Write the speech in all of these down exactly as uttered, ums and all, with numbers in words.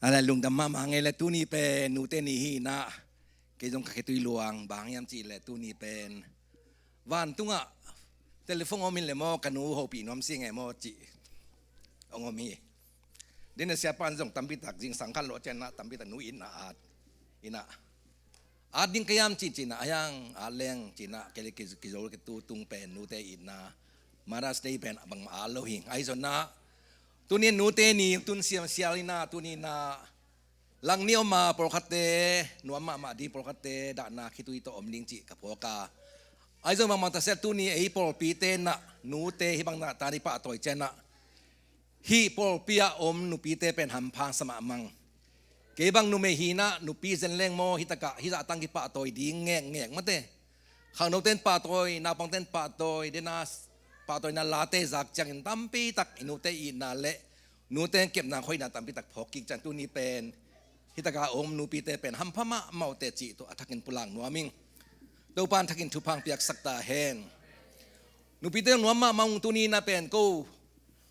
A le lungdam mahmah ngei le tuni pen nute ni hi inah, kei zong ka khitui luang bang hiam cih le tuni pen vantungah telephone om in le maw, ka nu hopih nuam si ngei maw cih hong om hi. Dina siapan zong tampitak zingsang khat lawh cianah tampitak nu inah at inah at ding ka hiam cih cinah a hiang at leng cinah kei le kizol kitu tung pen nute inah Mother's Day pen a bangmah at lo hi. Ahi zongah tuni nute ni tun siam sial inah tuni inah lang ni om a pawlkhatte nuam mahmah ding pawlkhatte dahna khitui tawh om ding cih ka phawk a. Ahi zong bangmah ta sia tuni ei pawlpite nah nute hih bang nah ta ni pahtawi cianah hih pawlpi ah om nupite pen hampha sa mahmah. Kei bang numei hi inah nupi zen leng maw hitakah hih zahtang kipahtawi ding ngekngek mate. Khangnoten pahtawi, naupangten pahtawi, dena pahtawina late zak ciangin tampitak i nute itna le nute kepna khoina tampitak phawk kik ciang tuni pen hitaka om nupite pen hampha mahmah uh teh cih tawh a thakin pulak nuam ing. Topan thakin thupha piaksak ta hen. Nupite nuam mahmah ung tuni inah pen ko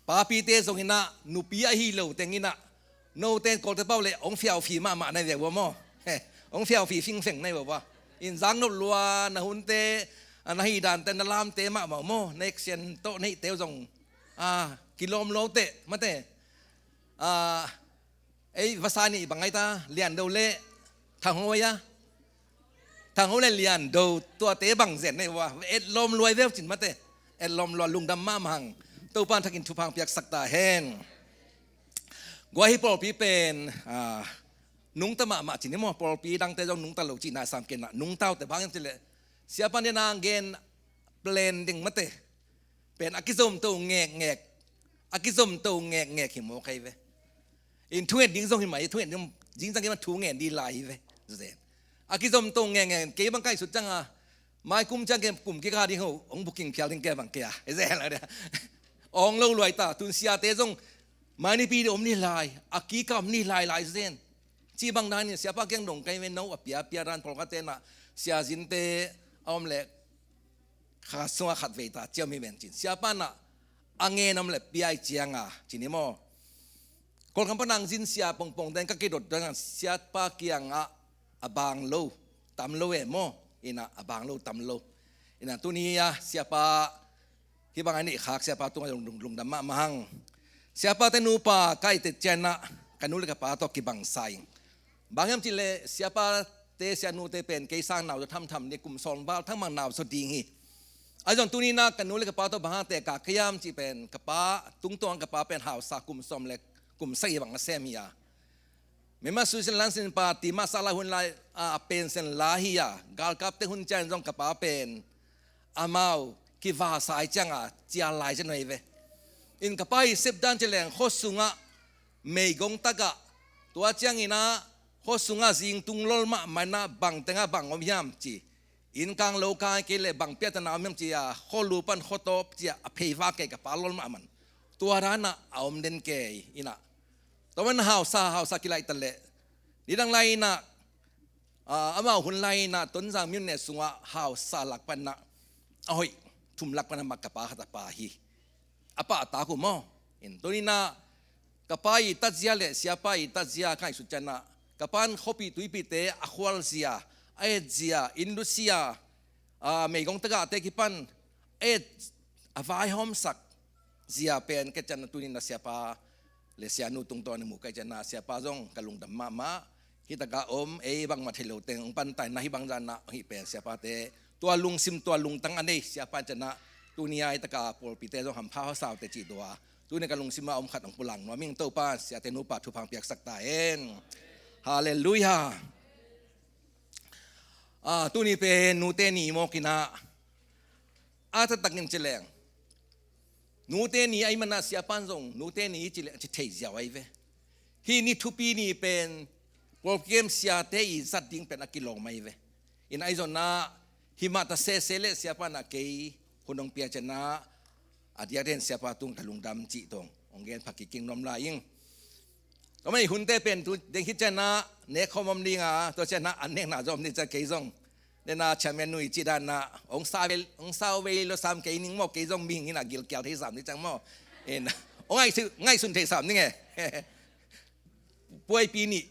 papite zong inah nupi ahi lo teng inah note Kawlte pau le hong fiaufi mahmah nai ve ua maw? Hong fiaufi fingfeng nai ua ua. In zak nop lua na hunte, a na hi dante na lamte mahmah maw? Na action tawh na hihte uh zong a kilawm lo teh mate. A ei vasa nih bang ai ta Liando le Thangho ai a Thangho le Liando tuate bang zen nei ua et lawm luai veu cin mate. Et lawm lua lungdam mahmah hang. Topan thakin thupha piaksak ta hen. Guai hi pawlpi pen a nungta mahmah cin hi maw? Pawlpi dangte zong nungta lo cihna sam kenah nungta uh teh bang hiam cih le siapan dena gen plan ding mate. Pen a kizomto ngekngek a kizomto ngekngek hi mawk ahi ve. In thungen ding zong hi mai thungen ding zingzang kei bang thungen ding lai hi ve. Zen a kizomto ngekngek kei bang kaisut cianga mai kum ciang kei kum kika ding ho hong booking phial ding kei bang kei a zen la dia. Ong lo luai ta tun siate zong mai nipi ding om ni lai a kika om ni lai lai zen. Ci bang dan in siapa kiang dong kai ve no a pia pia dan pawlkhatte nah siazinte a om le kha sunga khat vei ta ciam hi ven cin siapa nah a ngen om le piai cianga cin hi maw? Kawlkam panang zin sia pongpong den ka kidot dang siapa kiangah a bang lo tam lo e maw? Inah a bang lo tam lo. Inah tuni a siapa hih bang a neih khak siapa tungah lungdam mahmah hang. Siapa te nupa ka ite cianah ka nu le ka pa tawh kibang sa ing. Bang hiam cih le siapate sianute pen kei sang nau zaw thamtham ni kum sawm val thangmang nau zaw ding hi. Ahi zong tuni inah ka nu le ka pa tawh bang hang teh ka ka hiam cih pen ka pa tungtuang ka pa pen hausa kum sawm le kum sagih bang a sem hi a. Mema suisin lansin pa tima sala hun lai a pensen la hi a galkapte hun cian zong ka pa pen amau kivasa ai cianga cial lai cian hoi ve. In ka pa i sepdan ci leng khuasungah meigong takah tua cianginah khuasungah zingtung lol mahmah inah bang tengah bang om hiam ci. Innkang lo kai kei le bang piatana om hiam ci a khualu pan khuatawp ci a a pheiva kei ka pa lol mahmah. Tua danah a om den kei inah tua man hausa hausa kilaih ta leh nidang lai inah amau hun lai inah Tonzang myone sungah hausa lak panah a hoih thum lak panah mak ka pa khat a pa hi. A pahtak uh maw? In tuni inah ka pa i tatzia le siapa i tatzia ka ngaihsut cianah ka pan khuapi tuipite a khualzia a etzia inlutzia meigong tagahte kipan a et a vaihawmsak zia pen ka cianah tuni inah siapa le sianu tungtawn a muh ka cianah siapa zong ka lungdam mahmah. Hih takah om ei bangmah thei lo teng hong pantai na hih bang zanah hih pen siapate tua lungsim tua lungtang a nei siapa cianah tuni a hih takah pawlpite zong hampha hawsaute cih tua tuni ka lungsim a om khat hong pulang nuam ing. Topa siate nupa thupha piaksak ta hen. Halleluiah. Tuni pen nute ni mawk inah a taktakin ci leng nute ni ahi manah siapan zong nute ni i ci leh a ci thei ziau ahi ve. Hih ni thupi ni pen pawlpi kem siate i zat ding pen a kilawm ahi ve. In ahi zongah hih mah ta sese le siapan ah kei hun hong pia cianah a diakdiakin siapa tung ka lungdam cih tong hong gen pha kik ing nuam lai ing. Tua mah i hunte pen tu deng khit cianah nek khawm om ding a tua cianah an nekna zom ding ciah kei zong nena chairman nu i cih danah hong sau vei lo sam kei ning maw kei zong mihing inah gilkial thei sam ding ciang maw? Hong ngaihsun thei sam ding e. puaipi nih,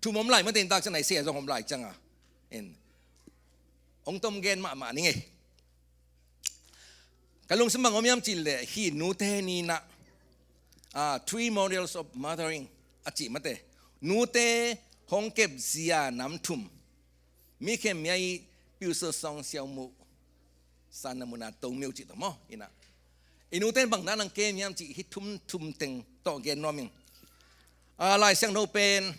thum om lai, mate, in tak ciang a Isaiah zong om lai ciang a. In, hong tom gen mahmah ning ei. Ka lungsim bang om hiam cih leh, hih nute ni-in ah, ah, three models of mothering a cih, mate. Nute hong kepzia nam thum. Mi khempeuh i piusel song siau mu san na muna tong miu cih tawh maw, in ah. I nute in bang dan a kem hiam cih hih thum thum teng tawh gen nuam ing. Ah, Lai Siangtho pen,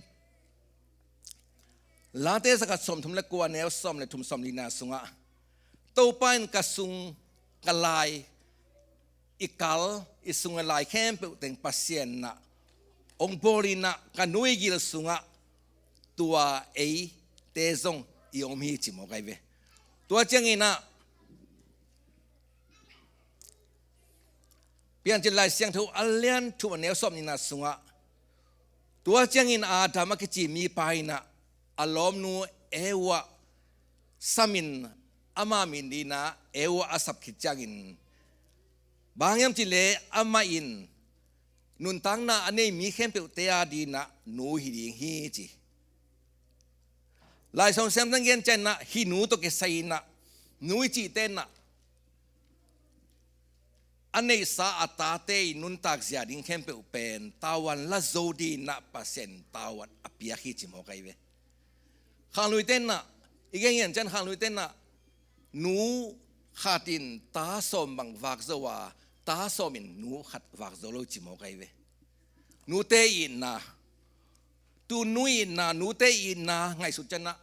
Late zakhat sawmthum le kua, neu sawm le thum, sawm lina sungah, Topa in ka sung, ka lai, i kal, i sung a lai khempeuh teng Pasian in ah hong bawl in ah, ka nu i gil sungah tua eite zong i om hi ci mawk ahi ve. Tua ciangin ah, Piancil Lai Siangtho a lian thum, a neu sawm nihna sungah, tua ciangin Adam a kici mipa in ah a lawmnu Eva samin, ama min dingin ah Eva a sap khit ciangin, bang hiam cih leh amah in nuntakna a nei mi khempeuhte a dingin ah nu hi ding hi ci. Lai Siangtho siamte in gen ciangin ah hih nu tawh kisai in ah, nu i cihte in ah a neihsa a tate i nuntak zia ding khempeuh pen tavuan la zo dingin ah Pasian tavuan a piak hi ci mawk ahi ve. Khangluite in ah, i gen gen ciang khangluite in ah, nu khat in ta sawm bang vak zo a, ta sawm in nu khat vak zo lo ci mawk ahi ve. Nute itna, tu nu itna, nute itna ngaihsut ciang ah,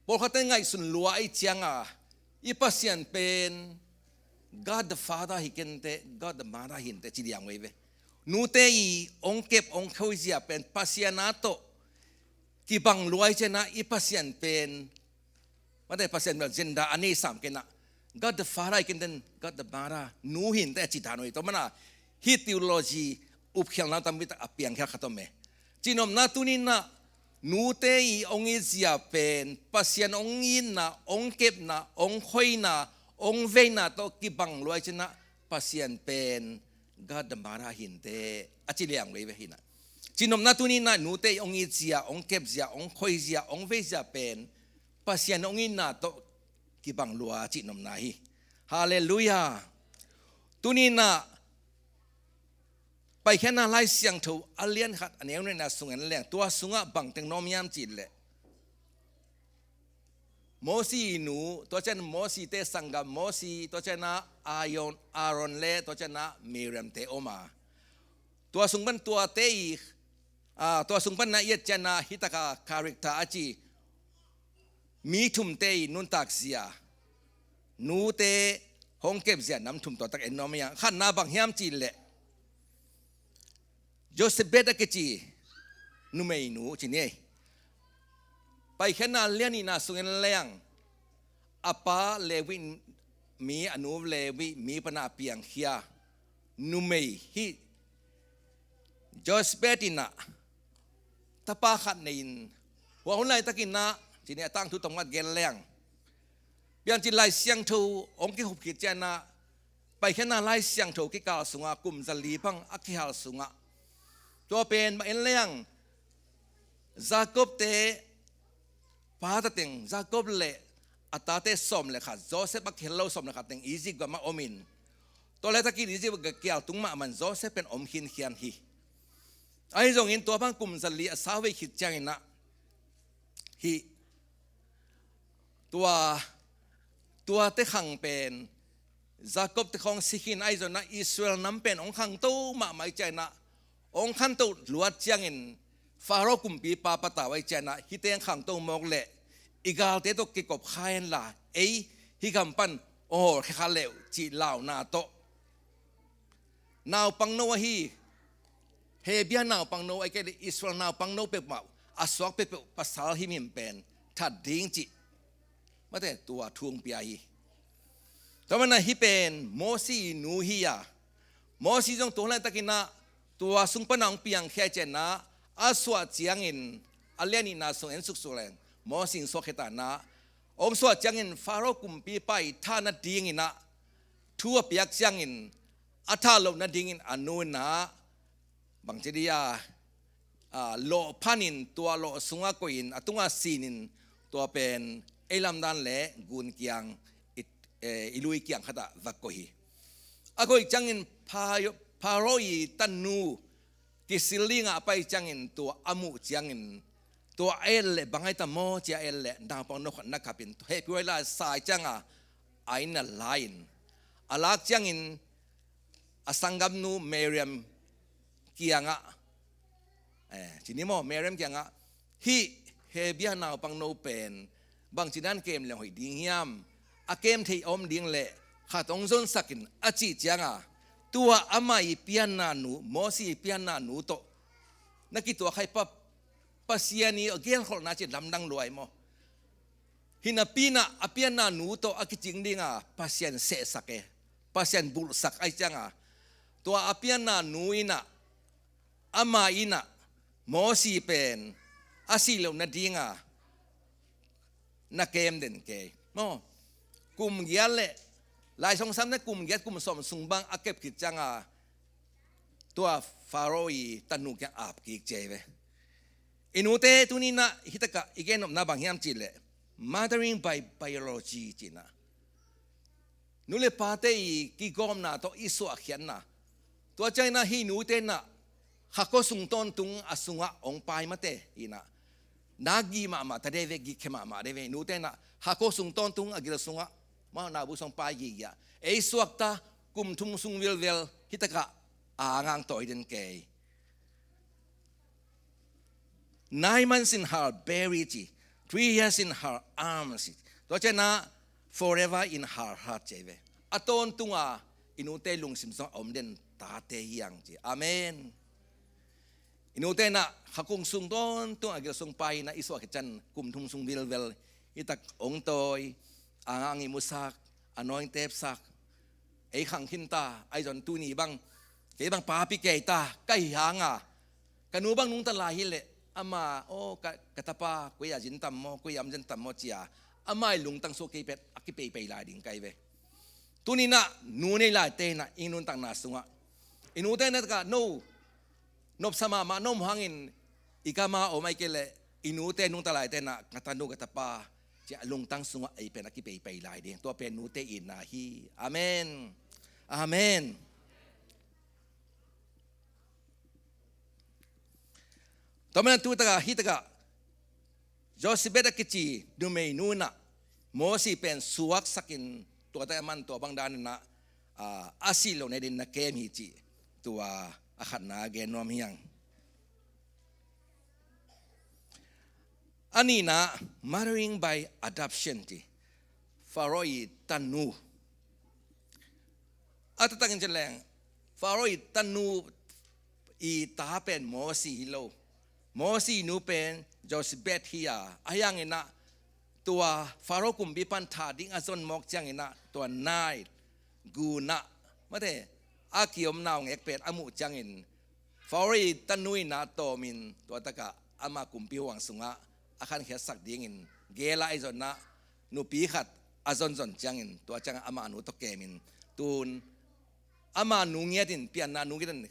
pawlkhatte ngaihsun lua ahih ciang a, i Pasian pen God the Father hi kei inteh, God the Mother hi inteh ci liang uh ahi ve. Nute i hong kep hong khoizia pen Pasian a tawh kibang lua ahih ciang a, i Pasian pen, mate, Pasian pen gender a nei sam kei in ah, God the Father hi kei inteh, God the Mother, nu hi inteh a ci dan uh ahi. Tua manin ah hih theology upkhialna tampi tak a piangkhial khat om e. Cihnopna, tuni-in ah nute i hong itzia pen Pasian hong itna, hong kepna, hong khoina, hong veina tawh kibang lua ahih ciang ah, Pasian pen God the Mother hi inteh a ci liang uh ahi ve, hi in ah. Cihnopna, tuni-in ah nute i hong itzia, hong kepzia, hong khoizia, hong veizia pen Pasian hong itna tawh kibang lua cihnopna hi. Halleluiah. Tuni-in ah Paikhiatna Lai Siangtho a lian khat, a neu nihna sung en leng, tua sungah bang teng na om hiam cih leh, Mosi i nu, tua ciang Mosi-te sanggam, Mosi, tua ciang ah Aaron, Aaron le tua ciang ah Miriam-te om a, tua sung pan tuate i, ah, tua sung pan na i et ciang ah hih tak a character a ci mi thumte i nuntak zia, nute hong kepzia nam thum tua tak en nuam ing. Khatna bang hiam cih leh, Jochebed a kici numeinu ci ni ei. Paikhiatna lian nihna sung en leng, a pa Levi mi, a nu Levi mi pan a piangkhia numei hi Jochebed in ah tapa khat nei in, hua hun laitakin ah, ci ni, a tangthu tawm khat gen leng, Piancil Lai Siangtho hong kihup khit ciang ah, Paikhiatna Lai Siangtho kikal sungah kum zali bang a kihal sungah, tua pen mah en leng, Jacob-te pate teng, Jacob le a tate sawm le khat, Joseph a kihel lo sawm le khat teng Egypt gam ah om in, tua laitakin Egypt gam kial tung mahmah in Joseph pen om khinkhian hi. Ahi zongin tua bang kum zali a sau vei khit ciangin ah, hih tua, tuate khang pen Jacob-te khawng si khin, ahi zongin ah Israel nam pen hong khangto mahmah ahih ciangin ah, hong khantoh luat ciangin Pharaoh kumpipa patau ahih ciangin ah, hihte hong khangto mawk leh i galte tawh kikop kha hen la, ei hih gam pan hong hawlkhia kha leh uh cih launa tawh, naupangno ahi, Hebrew naupangno ahih kei leh Israel naupangno peuhmah, a suak peuhpeuh pasal himhim pen that ding cih, mate, tua thu hong pia hi. Tua manin ah hih pen Mosi i nu hi a, Mosi zong tua laitakin ah tua sung pan ah hong piangkhia ahih ciangin ah, a suah ciangin, a lian nihna sung en suksuk leng, Mosi in suak khit a, hong suah ciangin Pharaoh kumpipa i thah nadingin ah thu a piak ciangin, a thah loh nadingin a nu in ah bangci dia, a, lawh phanin tua lawh sungah koihin a tungah sinin tua pen ei lamdan le gun kiang i, eh, i lui kiang khatah va koih hi. A koih ciangin Pha-, Pharaoh i tanu kisil dingah a pai ciangin tua a muh ciangin tua a et leh bang ai ta maw ci a et leh naupang no khat na kapin hehpih huai lai sa cianga a inn ah la-in a lak ciangin a sanggamnu Miriam kiangah, eh, ci ni maw, Miriam kiangah, hih Hebru naupang no pen bangci dan kem leng hoih ding hiam? A kem theih a om ding leh khat hong zonsakin a cih cianga tua amah i pianna nu, Mosi i pianna nu tawh na kituak hai pa, Pasian i a gelkholhna ci lamdang lua hi maw? Hi napi-in ah a pianna nu tawh a kicing dinga Pasian sehsak e, Pasian bulhsak ahih cianga tua a pianna nu in ah amah in ah Mosi pen a sih loh nadinga na kem den kei maw? Kum giat le Lai Siangtho sam na kum giat kum sawm sung bang a kep khit cianga tua Pharaoh i tanu kiang ap kik ci hi ve. I nute tuni-in ah hih takah i gen nopna bang hiam cih leh mothering by biology ci-in ah nu le pate i kigawmna tawh i suahkhiatna. Tua ciangin ah hih nute in ah kha khua sung tawntung a sungah hong pai mate in ah na gih mahmah ta de ve, gihkhia mahmah de ve. Nute in ah kha khua sung tawntung a gil sungah mah na bu sung pai gihgiah ei suakta kum thum sung vilvel hih takah a ngang tawi den kei. Nine months in her belly ci, three years in her arms ci. Tua ciangin ah forever in her heart ci hi ve. A tawntunga i nute lungsim sungah a om den tate hi hang ci. Amen. I nute in ah kha khua sung tawntung a gil sung pai in ah i suah khit ciang kum thum sung vilvel hih tak hong tawi, a ngang i musak, a nawng i tepsak, ei khang khin ta, ahi zong tuni bang kei bang papi kei ta ka hih hanga ka nu bang nungta lai hi leh ama, aw, ka, ka tapa koi a zin tam maw, koi a om zin tam maw ci-a ama i lungtang sung kei pen a kipeipei lai ding ka hi ve. Tuni-in ah nu nei laite in ah i nuntakna sungah i nute in ah takah no nopsa mahmah na om hangin i gam a om ahih kei leh i nute nungta laite in ah ka tanu ka tapa ci-a lungtang sungah ei pen a kipeipei lai ding. Tua pen nute itna hi. Amen. Amen. Tua manin ah tu takah hih takah Jochebed a kici numeinu in ah Mosi pen suaksakin tua takah aman tua bang danin ah, a, a sih loh nading na kem hi cih tua a khatna gen nuam hi hang. A nihna mothering by adoption ci. Pharaoh i tanu. A taktakin ci leng Pharaoh i tanu i ta pen Mosi hi lo. Mosi nu pen Jochebed hi a, ahi hangin ah tua Pharaoh kumpi pan thah ding a zon mawk ciangin ah tua Nile gun ah mate a kiomna hong ek pen a muh ciangin Pharaoh i tanu in ah tawmin tua takah ama kumpi huang sungah a khankhiatsak dingin gel a, ahi zong ah nupi khat a zonzon ciangin tua ciangah ama nu tawh kemin tun ama nu ngiatin, pianna nu ngiatin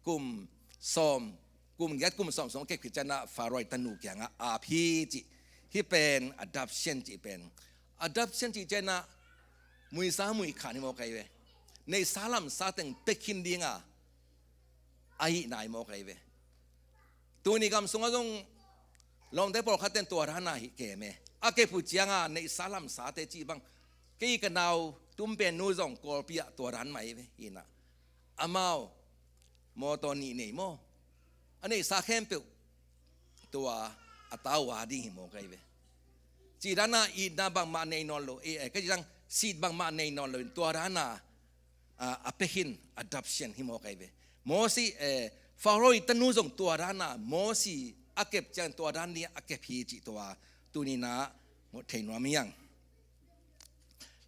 kum sawm, kum giat kum sawm sung kep khit ciangin ah Pharaoh i tanu kiangah ap hi cih. Hih pen adoption cih pen. Adoption cih ciangin ah muisa muikhan hi mawk ahi ve. Neihsa lamsa teng pia khin dinga ahihna hi mawk ahi ve. Tuni gam sungah zong lawmte pawlkhat ten tua dana hi kem e. A kep uh cianga neihsa lamsate cih bang kei ka nau tumpen nu zong Kawlpi ah tua dan mah hi ve. Hi-in ah amau mawtaw nih nei maw? A neihsa khempeuh tua a ta uh a ding hi mawk ahi ve. Cih dana itna bangmah nei nawn lo, eh, eh, ka cih dang sit bangmah nei nawn lo in tua dana, ah, a pia khin adoption hi mawk ahi ve. Mosi, eh, Pharaoh i tanu zong tua dana Mosi a kep ciang tua dan ding a kep hi cih tua tuni-in ah mu thei nuam hi hang.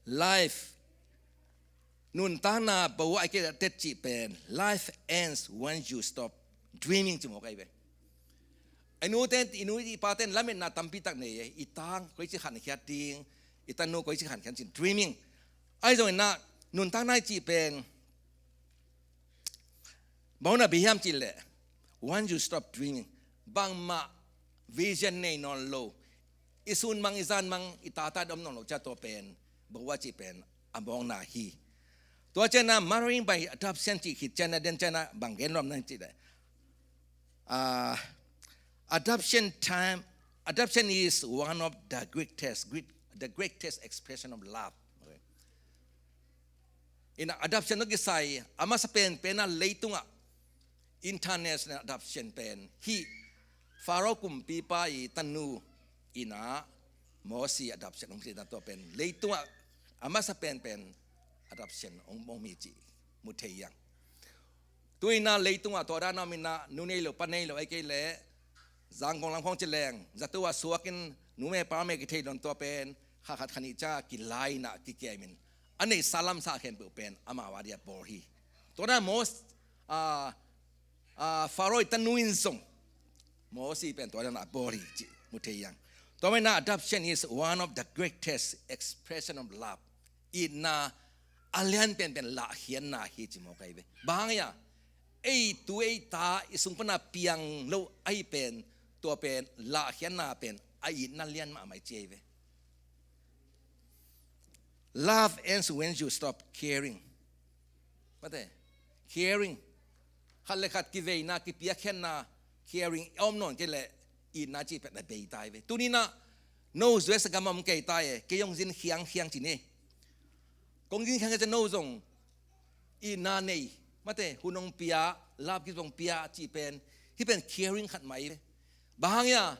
Life nuntakna bo a i kei tet cih pen life ends when you stop dreaming ci mawk ahi ve. I nute, i nu i paten lametna tampi tak nei e. I tang koi ci khankhiat ding, i tanu koi ci khankhiat cin dreaming. Ahi zongin ah nuntakna i cih pen Bang na bei hiam cih leh, once you stop dreaming, bangmah vision nei nawn lo, i sun mang, i zan mang, i tata dom nawn lo ciang tua pen, bawh a cih pen a mawkna hi. Tua ciangin ah marrying by adoption cih khit ciangin ah, den ciangin ah bang gen nuam hiam cih leh, ah, adoption time, adoption is one of the greatest, great, the greatest expression of love. Okay. In adoption tawh kisai a masa penpen ah leitungah international adoption pen hih Pharaoh kumpipa i tanu in ah Mosi adoption hong cihna tua pen leitungah a masa penpen adoption hong, hong hi cih mu thei hi hang. Tu-in ah leitungah tua dan a om in ah, nu nei lo, pa nei lo, ahih kei leh Zangkong lam khawng ci leng zato a suak in, numei pamei kithei lo in tua pen kha khat kha nih ciang a kila in ah kikem in, a neihsa lamsa khempeuh pen amau a dia bawl hi. Tua dan a Mos-, ah, ah, Pharaoh i tanu in zong Mosi pen tua dan a bawl hi cih mu thei hi hang. Tua manin ah adoption is one of the greatest expression of love. Itna a lian penpen lahkhiatna hi ci mawk ahi ve. Bang hang hiam? Ei tu ei ta i sung pan a piang lo ahi pen, tua pen lahkhiatna pen a itna lian mahmah hi ci ahi ve. Love ends when you stop caring. Mate, caring. Khat le khat kiveina, kipiakkhiatna, caring a om nawn kei leh itna cih pen a bei ta hi ve. Tuni-in ah no U S a gam ah om kei ta e, kei hong zin khiangkhiang ci ni. Kong zin khiangkhiang ci, no zong itna nei, mate, hun hong pia, love gift hong pia cih pen, hih pen caring khat mah hi ve. Bang hang hiam?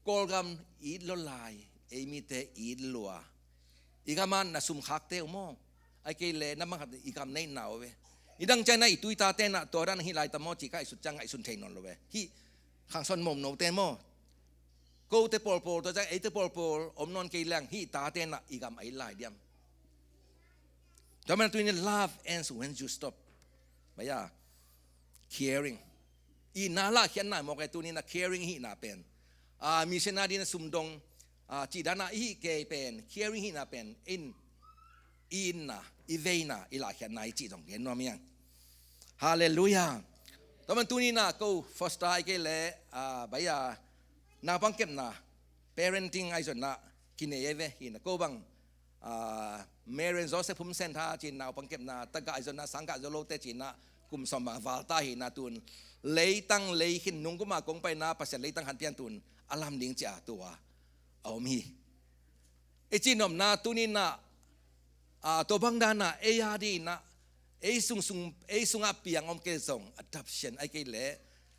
Kawlgam it lua lai, ei mite it lua. I gam ah na sum khakte uh maw, ahih kei leh na mangkhat i gam na itna uh ve. I dang ciang in ah i tu i tate in ah tua dan hih lai ta maw ci kha i sut ciang ngaihsun thei nawn lo ve. Hih khangsawn mawmnote maw, kote pawlpawl, tua ciang eite pawlpawl om nawn kei leng hih tate in ah i gam a it lai diam? Tua manin ah tuni-in ah love ends when you stop, baya, caring. Itna lahkhiatna mawk e, tuni-in ah caring hihna pen. Ah, missionary in ah sum dong, ah, cih dan a i hih kei pen, caring hihna pen, in, i itna, i veina, i lahkhiatna hi cih zong gen nuam hi hang. Halleluiah. Tua manin tuni-in ah ko foster ahih kei leh, ah, baya, naupang kepna, parenting ahi zongin ah kinei ahi ve, hi-in ah ko bang, ah, Mary and Joseph Home Centre ci-in naupang kepna, tagah ahi zongin ah sang kah zo lote ci-in ah kum sawm bang a val ta hi-in ah, tu-in leitang lei khin, nung kum a kong paina Pasian leitang khan pian, tu-in a lam ding ci-a tua a om hi. I cih nopna tuni-in ah, ah, tua bang dan a ei a dingin ah, ei sung, sung, ei sungah piang om kei zong adoption ahih kei leh,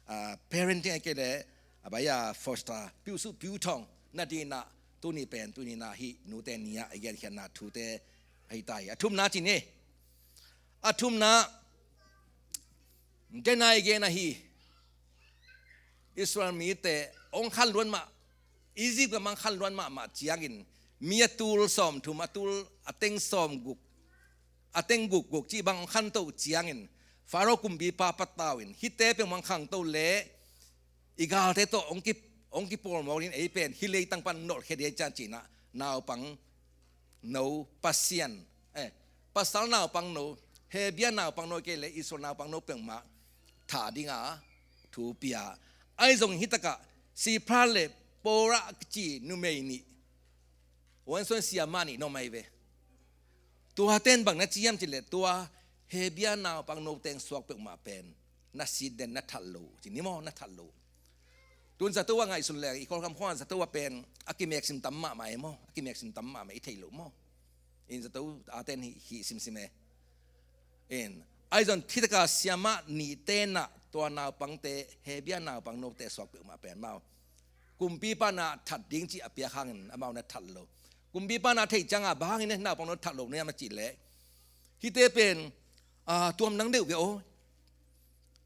ah, parenting ahih kei leh, ah, baya, foster, piu su, piu thong na dingin ah tuni pen, tuni-in ah hih nute ni-a i genkhiatna thute ahi ta hi. A thumna ci ni. A thumna, den a i gen ahi, Israel mite hong khan luan mah, Egypt gam ah hong khan luan mahmah ciangin, mi a tul sawmthum, a tul, a teng sawmguk, a teng gukguk cih bang hong khanto uh ciangin, Pharaoh kumpipa patau in, hihte pen hong khangto leh i galte tawh hong ki, hong kipawl mawk ding, ei pen hih leitang pan nolhkhia ding hi ciang ci-in ah, naupang no Pasian, eh, pasal naupang no, Hebru naupang no ahih kei leh Israel naupang no peuhmah thah ding a thu pia. Ahi zongin hih takah Shiphrah le Puah kici numei nih, Wan Suan siamah nih na om ahi ve. Tuate in bang na ci hiam cih leh, tua Hebru naupang no teng suak peuhmah pen na sit den, na that lo uh ci ni maw, na that lo uh. Tu-in zato a ngaihsun leng, i Kawlgam khua zato a pen a kimek sim tam mahmah e maw, a kimek sim tam mahmah, i theih loh maw. In zato a ten hih, hih simsim e. In, ahi zong hih takah siamah nihte in ah tua naupangte, Hebru naupang note suak peuhmah pen amau kumpipa in ah that ding cih a piak hangin amau na that lo. Kumpipa in ah theih ciangin bang hangin naupang no that lo na hiam a cih leh, hihte pen, ah, tuamdang deuh ve aw.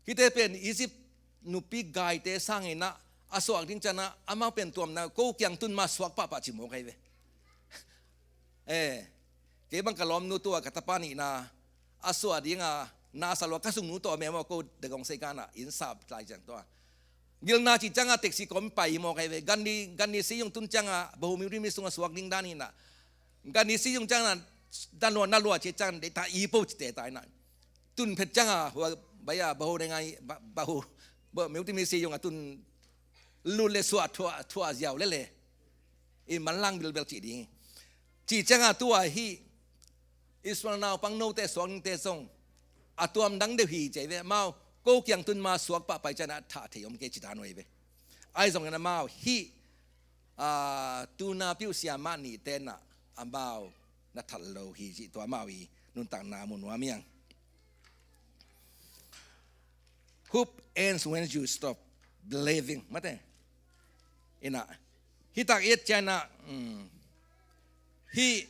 Hihte pen Egypt nupi gaite sangin ah a suak ding ciangin ah amau pen tuamdang, ko kiang tun ma suak pahpah ci mawk ahi ve. Eh, kei bang ka lawmnu tua ka tapa nihna a suah ding a, na sa lua ka sungnu tawh a mem aw, ko dagong sei kan ah inn sap lai ciang tua. Gilna cih ciangin taxi kawm pai mawk ahi ve. Gandhi, Gandhi si yung tun ciangin, Bahumimri mi sungah suak ding dan in ah. Gandhi si yung ciangin, dan lua, na lua cih ciangin, deih ta i po ci te ta in ah. Tun phet ciangin, hua, Bai a bahu deng ai bahu, meu ti mi si yong a tun lut le suah thuah thuah ziau lele. I manlang bilbel cih ding. Cih cianga tua hi Israel naupang note suak ningte zong a tuam dang deuh hi ci ve. Amau ko kiang tun ma suak pahpai ciana thah thei om kei ci dan uh hi ve. Ai zongin amau hi, a, tuna piuh siamah nihte na amau na that lo hi cih tua amau i nuntakna mu nuam hiang. Hope ends when you stop believing. Mate. Ina. Hi tak i et ciana, um, hi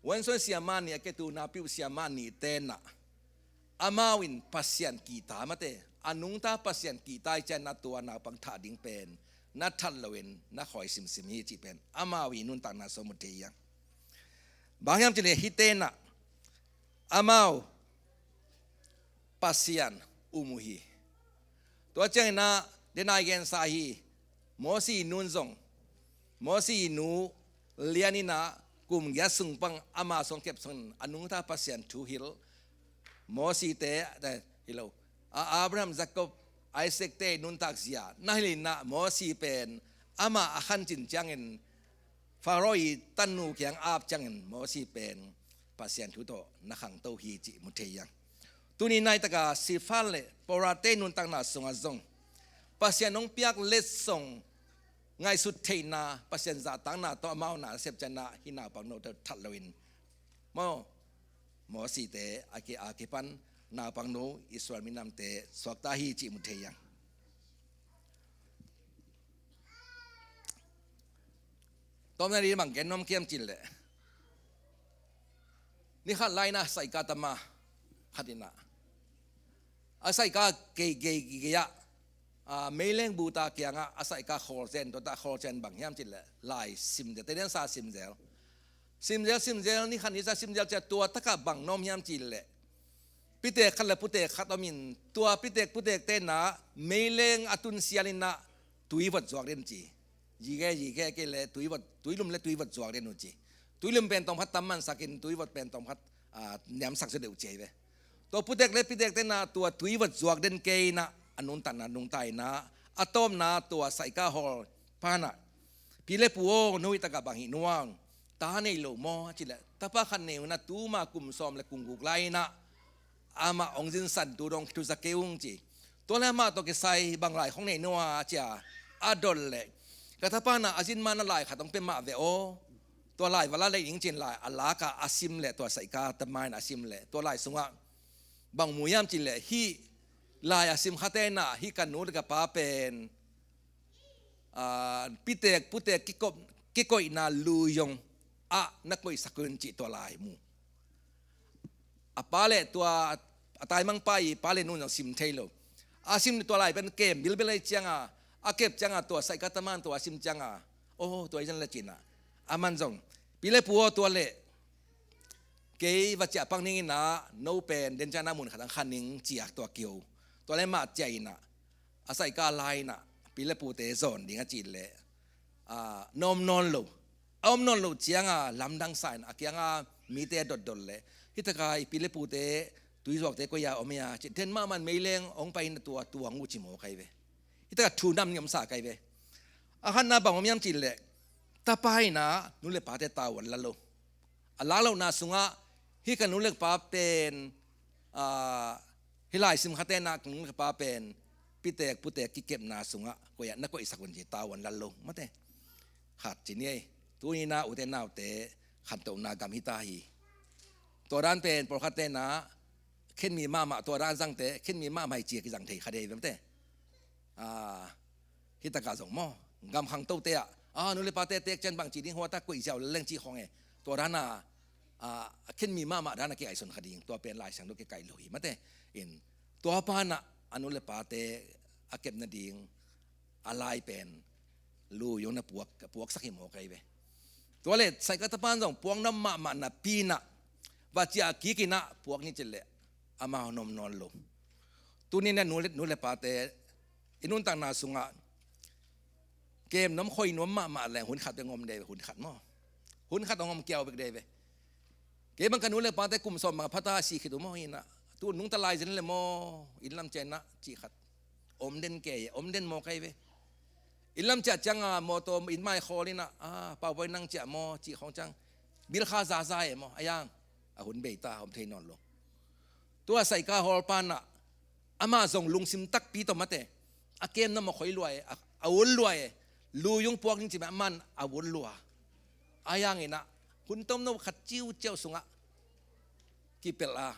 Wanson siamah nih a ketu napiu siamah nihte na amau in Pasian kihta mate, a nungta Pasian kihta i ciana tua naupang thah ding pen na that loin na khoi simsim hi cih pen amau i nuntakna sawm uh thei hiang. Bang hiam cih leh hihte na amau Pasian um uh hi. Tua ciangin ah denai gensa hi. Mosi nun zong, Mosi nu lian in ah kum giat sung pan ama sung kep sung a nungta Pasian thu hilh. Mosi te, te, hi lo, a Abraham, Jacob, Isaac te nuntak zia na hilh in ah Mosi pen ama a khancin ciangin Pharaoh i tannu kiang ap ciangin Mosi pen Pasian thu tawh na khangto hi cih mu thei hiang. Tuni nai taka Sifan le Pora te nuntakna sungah zong Pasian hong piak letsong ngaihsut theihna, Pasian zahtakna tawh amau na a sep ciana hi naupang note that loin maw, Mosi te a ki, a kipan naupang no Israel minamte suakta hi cih mu thei hiang. Tawmna ni bang gen nuam kiam cin leh, ni khat lai na saika tama khat in ah a saika gei gei gei ah, a, meileng buta kiangah a saika khawl zen, tua ta khawl zen bang hiam cin leh lai sim zel, te den sa sim zel. Sim zel, sim zel, ni khat ni sa sim zel cia tua taka bang nuam hiam cin leh pitek khat le putek khat om in tua pitek putek te na meileng a tun sial in ah tui vot zuak den ci. Yige, yige kei le tui vot, tuilum le tui vot zuak den uh ci. Tuilum pen tawm khat tam mansak in tui vot pen tawm khat, a, niamsak zaw deuh ci hi ve. Tua putek le pitek te na tua tui vot zuak den kei in ah a nuntakna nungta in ah a tawpna tua saika hawl pan ah, pi le pu aw, no hi taka bang hi nuam, ta nei lo maw a cih leh, tapa khat nei un ah tuma kum sawm le kum guk lai in ah amah hong zinsan tu dong thu za kei ung ci. Tua le amah tawh kisai bang lai khong nei nuam a cia a dot leh, ka tapa na a zin ma na lai khat hong pia mah ve aw. Tua lai va la lei ning cin lai a lak a a sim leh tua saika tama in a sim leh tua lai sungah bang mu hiam cin leh hih lai a sim khate na hih ka nu le ka pa pen, a, pitek putek kikop, kikoihna lui zong ah na koihsak un cih tua lai mu. A pa le tua a taimang pa i pa le nu zong sim thei lo. A sim tua lai pen kem bilbel hi cianga a kep cianga tua saika tama in tua a sim cianga, oh, tua i zan le cin ah a man zong, pi le pu aw, tua le kei va ciah pak ning in ah no pen den ciana mun khat ang khan ning cia tua kio. Tua le mah ciah in ah a saika lai in ah pi le pute zawn ding a cih leh, a, na om nawn lo. A om nawn lo cianga lamdang sa in a kianga mite dotdot leh, hi taka i pi le pute tui zuakte koi a om hia ci, den mahmah in meileng hong pai in tua tuang uh ci maw kai ve. Hi taka thu nam ni om sa kai ve. A khatna bang om hiam cih leh, tapa in ah nu le pate tavuan la lo. A lak lohna sungah hih ka nu le pa pen, a, hih lai sim khate na ka nu le pa pen pitek putek kikepna sungah koi ah na koihsak un ci, tavuan la lo mate. Khat ci ni ei, tuni na ute naute khantohna gam hi ta hi. Tua dan pen pawlkhatte na khenmi mahmah, tua dan zangte khenmi mahmah hi ci a kizang thei kha dei ve mate. A, hi taka zong maw, gam khangtote ah, a, nu le pate tek cian bang ci ding, hua ta koih ziau leng ci khong e. Tua dan a, a, a khenmi mahmah dan a kingaihsun kha ding, tua pen Lai Siangtho kikaih lo hi mate. In, tua pa na a nu le pate a kep nading a lai pen lui zong na puak, puaksak hi maw kai ve. Tua le saika tapa in zong puak nuam mahmah napi in ah va ciah kik in ah puak ni cih leh amau na om nawn lo. Tuni na nu le, nu le pate i nuntakna sungah kem nuam khoi nuam mahmah leng hun khat bek om dei ve, hun khat maw. Hun khat hong om kiau bek dei ve. Kei bang ka nu le pate kum sawm bang a pha ta si khit uh maw hi in ah, Tu nungta lai zen le maw, inn lam ciah inah cih khat om den kei e, om den maw kei ve. Inn lam ciah cianga mawtaw inn mai khawl inah, a, Paubawi nang ciah maw cih khawng ciang, bil kha zaza e maw, a yang a hun bei ta, om thei nawn lo. Tua Saika hawlpa inah amah zong lungsim takpi tawh mate, a kem nam a khoi lua e, a, a ul lua e, luyung puak ding cih mah aman a ul lua. A yang inah hun tomno khat ciuciau sungah kipelh a,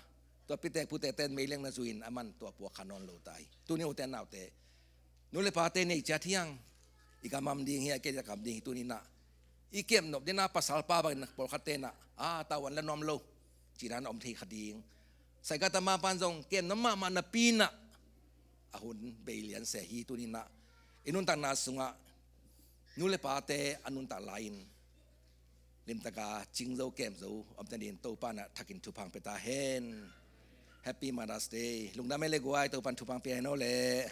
tua pitek putekte in meiliang na zui in aman tua puak kha nawn lo ta hi. Tuni ute naute, nu le pate nei ciat hiang, i gamam ding hi a, kei a gam ding hi. Tuni inah i kemnop dena pasalpa bangin pawlkhatte inah, a, tavuan la nuam lo cih dan om thei kha ding. Saika tama pan zong kemnop mahmah napi inah a hun bei lian se hi. Tuni inah i nuntakna sungah nu le pate a nuntak lai-in limtaka cing zo kem zo om ta dingin Topa inah thakin thupha pia ta hen. Happy Mother's Day. Lungdam e le guai, Topan thupha pia hen aw le.